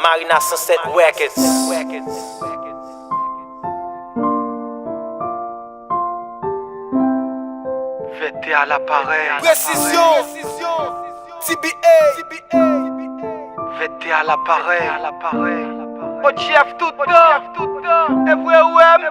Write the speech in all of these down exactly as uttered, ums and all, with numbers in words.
Marina Sunset Records. Vètè a laparèy. Presizyon. T B A. Vètè a laparèy. O G F tout tan. E vre ou wè m.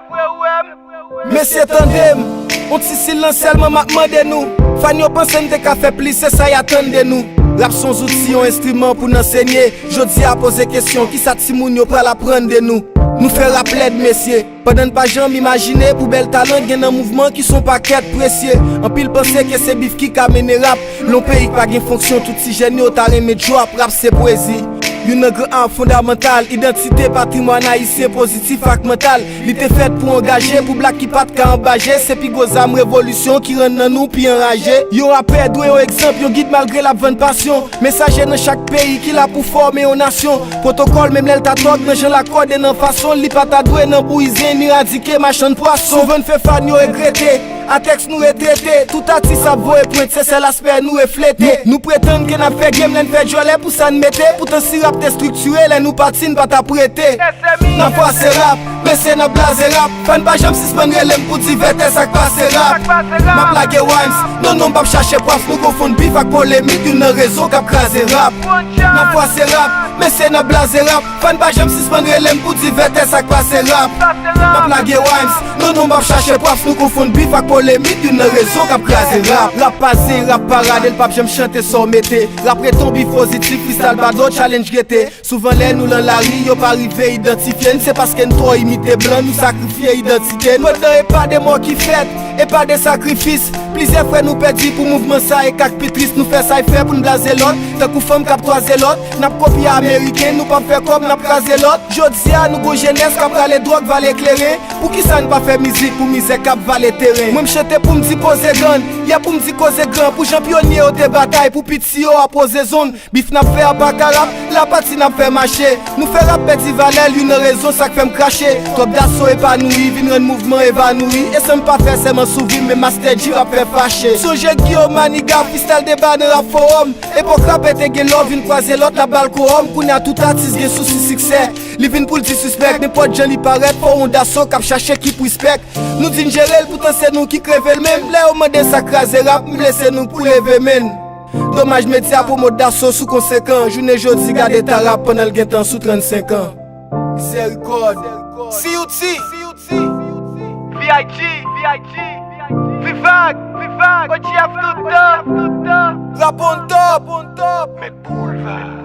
Mesye, tande m, yon ti silans sèlman m ap mande nou. Fan yo panse n te ka fè plis, se sa y atann de nou. Rap se yon zouti, yon enstriman pou n ansenye. Jodi a, poze kesyon, kisa timoun yo pral aprann de nou? Nou fè rap lèd, mesye. Pandan n pa janm imajine pou bèl talan gen nan mouvman ki se yon pakèt presye. Anpil panse ke se bif ki ka mennen rap. Yon peyi k pa gen fonksyon, tout ti jèn yo ta renmen drop. Rap se pwezi. Youn nan gran art fondamantal, idantite, patrimwàn ayisyen pozitif ak mantal. Li te fèt pou angaje, pou blak ki pa t ka anbaje. Se pi gwo zam revolisyon ki rann nan nou pi anraje. Yon rapè dwe yon egzanp, yon gid malgre l ap vann pasyon. Mesaje nan chak peyi ki la pou fòme yon nasyon. Pwotokòl, menm lè l ta tòg nan jan l akòde nan fason l, li pa ta dwe nan bouyize ni radike machann pwason. Souvan n fè fan yo regrete. A tèks nou retrete, tout atis ap voye pwent, se sèl aspè nou reflete. Nou, nou pretann ke n ap fè game lè n fè djòlè pou sa n mete. Poutan si rap te estriktire, lè nou pati n pa t ap rete. N ap fwase rap, mesye n ap blaze rap. Fan pa janm sispann rele m pou di Vètè sa k pase rap. M ap lage rhymes, non non m p ap chache props, nou konfonn bif ak polemik, youn nan rezon k ap kraze rap. N ap fwase rap, mesye n ap blaze rap. Fan pa janm sispann rele m pou di Vètè sa k pase rap. M ap lage rhymes, non non m p ap chache props, nou konfonn bif ak polemik, youn nan rezon k ap kraze rap. Rap pase, rap parade, l p ap janm chante sa w mete. Rap ret yon bif pozitif, freestyle battle, challenge gete. Souvan lè nou lan lari, yo pa rive idantifye n, se paske n twò imite blan, nou sakrifye idantite n. Mwen nan e pa de mò ki fèt, e pa de sakrifis. Plizyè frè nou pèdi pou mouvman sa e k ak pi tris. Nou fè sa y fè pou n blaze lòt, tankou fanm k ap kwaze lòt. N ap kopye ameriken, nou p ap fè kòb, n ap kraze lòt. Jodi a, nou gon jenès k ap rale dwòg, vale kleren. Poukisa n pa fè mizik pou mizè k ap vale teren? Mwen m chante pou m di koze grann, yè pou m di koze gran, pou jan pyonye yo te batay, pou piti yo a poze zonn. Bif n ap fè a pa ka rap, lapati n ap fè mache. Nou fè rap pèdi valè l, youn nan rezon sa k fè m krache. Twòp daso epanoui, vin rann mouvman evanoui. E san m pa fè sèman sou vi m, men Master G rap fè fache. Sonje Guillaume Maniga, freestyle deba nan rap forum. Epòk rapè te gen love, youn kwaze lòt, l ap ba l kowòm. Kounye a tout atis gen sousi siksè. Li vin pou l disispèk, nenpòt jan li parèt, fò yon daso k ap chache kip respect. Nou di n jere l, poutan se nou ki kreve l menm. Lè yo mande sa k kraze rap, m vle se nou pou leve men n. Domaj medya pwomot daso sou konsekan. Jounen jodi gade ta rap pandan l gentan sou trannsenk an. Mizèrikòd. C U T. V I G. Vivag. Vivag. O G F tout tan. Rap on top. Mèt boulva.